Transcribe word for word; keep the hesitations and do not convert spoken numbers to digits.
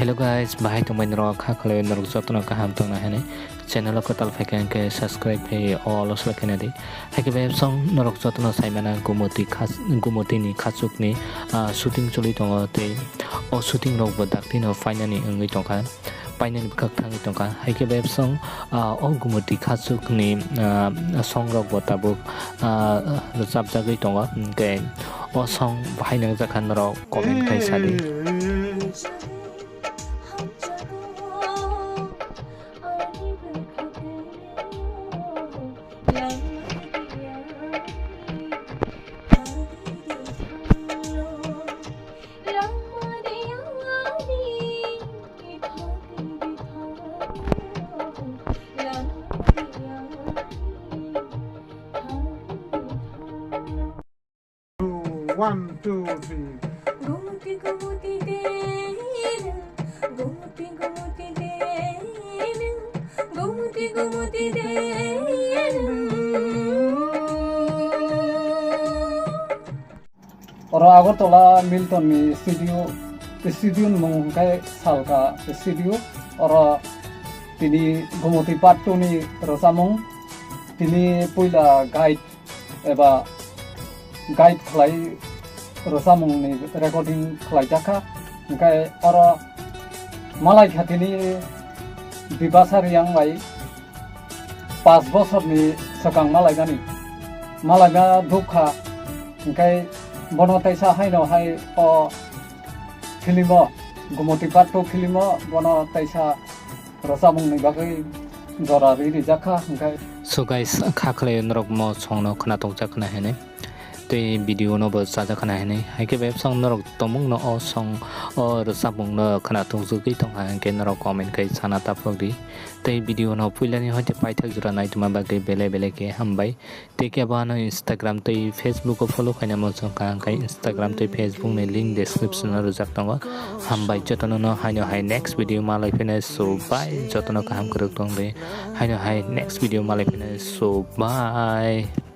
Hello guys, bahai tongbai norok, kha khlai norok jotono kaham tongna hwnwi channel o kwtal phaikha hwnkhe subscribe khe all o select khaina di. Haikhe bai song norok jotono saimana Gumoti khas-, Gumoti ni khachuk ni, ah, shooting choli tongo tei o shooting rok bo dakti no finani wngwi tongkha, finani bwkhak thangwi tongkha. Haikhe bai song, ah, o Gumoti khachuk ni, ah, song rok bo tabuk, ah, rwchapjagwi tongo, hwnkhe o song bahai nangjakha norok comment khai sadi. One, two, three. Gumoti, gumoti, gumoti, gumoti, gumoti. Oro Agartala Milton ni studio, studio ni mung hwnkhe Salka studio. Oro tini Gumoti part two ni rwchapmung. Tini puila guide eba guide khlai rwchapmungni recording khlaijakha. Hwnkhe oro malaikha tini Bipasha Reang bai pas bosorni swkang malaimani, malaima dukha. Hwnkhe bono teisa haino hai o film o, Gumoti part two film o bono teisa rwchapmungni bagwi jora ri rijakha hwnkhe. So guys, kha khlai norok mo song no khwna tongjakha na hwnwi tei video no bo chajakha na hwnwi, haikhe bai bwsang norok tongmung no o song o rwchapmung no khwna tongjagwi tongkha hwnkhe norok comment khai sana taphok di. Tei video no puilani hoite paithak jora naituma bagwi belai belai khe hambai. Tei kebo ano Instagram tei Facebook o follow khaina muchungkha, hwnkhe Instagram tei Facebook ni link description o rwjak tongo. Hambai jotono no haino hai next video malai phina, so bye, jotono kaham kwrwk tong di. Haino hai next video malai phina, so bye.